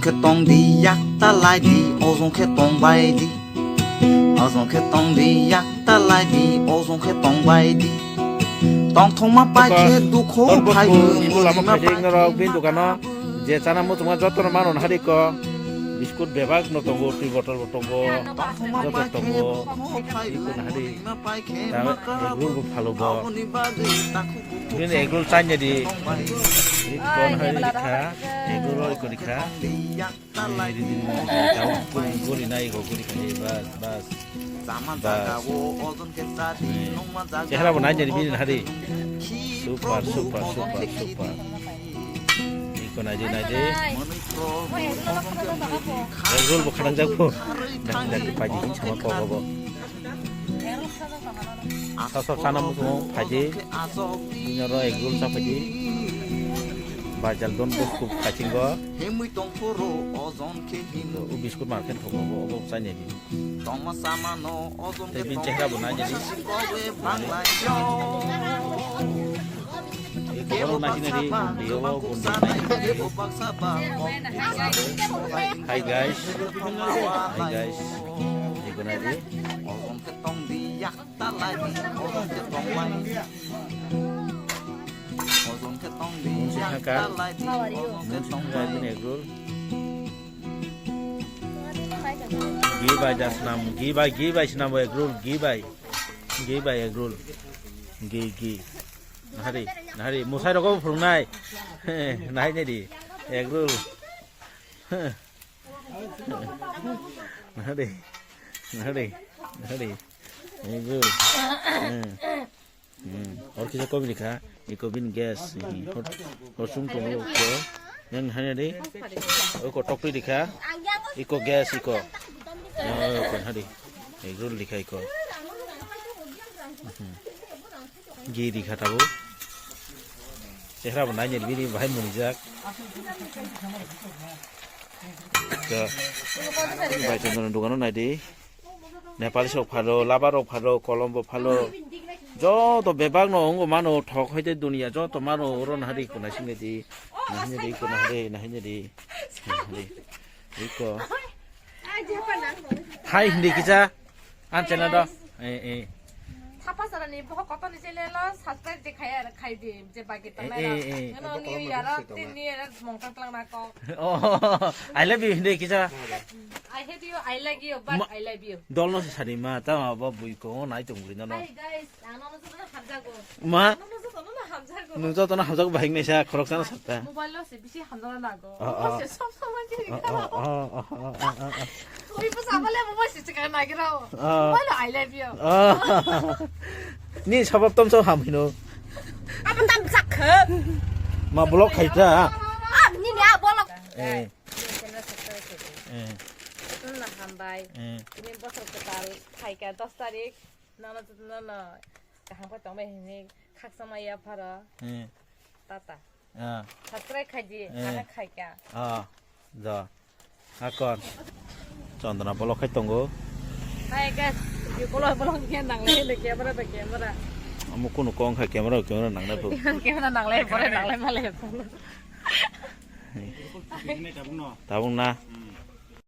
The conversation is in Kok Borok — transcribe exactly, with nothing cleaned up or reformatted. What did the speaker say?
Khe tong di, yak ta lai di, ozong khe tong bai di. Ozong khe tong di, yak ta lai di, ozong khe tong bai di. Tong thong ma pai khe dukho phai di, school lama moni ma phai di, pai norok khe bini ma dukano je chana muchungma jotono mano hari ko. Biskut bebak no tongo, twi botol bo tongo, joto tongo. Iko na hari. Egg roll bo phalo bo. Bini egg roll chanya di. Iko na hari kha. Egg roll iko di kha. Guri nai go guri khai bas bas. Bas. Chehra bo nai jadi bini hari. Super, super, super, super. Iko nai di, nai di. Egg roll bo khadang jak bo. Dak dak pai di sama ko bo. Sasa sana musumo phaidi. Noro egg roll sa phaidi. Bajal don bosku phaichingo. U biskut market thogo bo obo chanya di. Tei bin chehra bo nai jadi. Hi guys. Hi guys. Iko nai di. Mungsi haka. Mungsi haka bini egg roll. Gi bai da swnam, gi bai, gi bai swnam egg roll, gi bai. Gi bai egg roll. Gi, gi. Nahari, nahari, musai rogo phurungnai. Nahai nai di. Egg roll. Nahari, nahari, nahari. Egg roll. Hmm. Hmm. Or kisa kobi likha, iko bin gas. Hmm. Hor, hor sung tongo ko. Yang nahai nai di. Iko tokri likha. Iko gas iko. Oh, iko nahari. Egg roll likha iko. Hmm. Gi di kha tabuk. Chehra bo nai nai bini bahai mwnwijak. Ka-, bai chondro dogano nai di. Nepali sok phalo, laba rok phalo, kolom bo phalo. Joto bebak no ongo mano thok hoite dunia joto mano oro nahari ko nai sini di. Nahini di ko nahari, nahini di. Nahini. Iko. Hai hindi kisa. An channel do. Eh, eh. Thapa sarani boho kotor ni channel lo subscribe de khai ar khai di je bagi tanai. Eh, eh. Ano ni yara tin ni yara mongkar tlang na ko. Oh, I love you hindi kisa. I hate you, I like you, but Ma- I love you. Dol no sari ma ta ma bo bui ko nai tong bui no no. Hi guys, ano no sa hamjago. Ma? Ano no sa no hamjago. Nung jotono hamjago bahik naisa khoroksano sakta. Mobile lo se bisi hamjana nago. Oh, oh. Se sob somoi kiri Oh, oh, oh, oh, oh, oh, oh. Oi, bwsa bale mobile se chika nagiro. Oh. Mobile lo I love you. Oh. Ni sabab tom so ham hino. Abo tam sakhe. Ma block khaita. Ah, ni ni ah block. Eh. Eh. Tun na hambai. Eh. Ini bosor ketal phaika dos tarik. Nono, nono kaham khe tongbai hwnwi khaksa maya pharo. Eh. Tata. Ah. Subscribe khaidi, Eh. Kaham khaika. Ah. Da. Akon. Chandra bolok khai tongo. Hai guys, di bolok bolok khe nanglai le camera da camera. Amo kuno kong khai camera, camera nangnai phu. Camera nanglai pore nanglai male phu. Tabung na.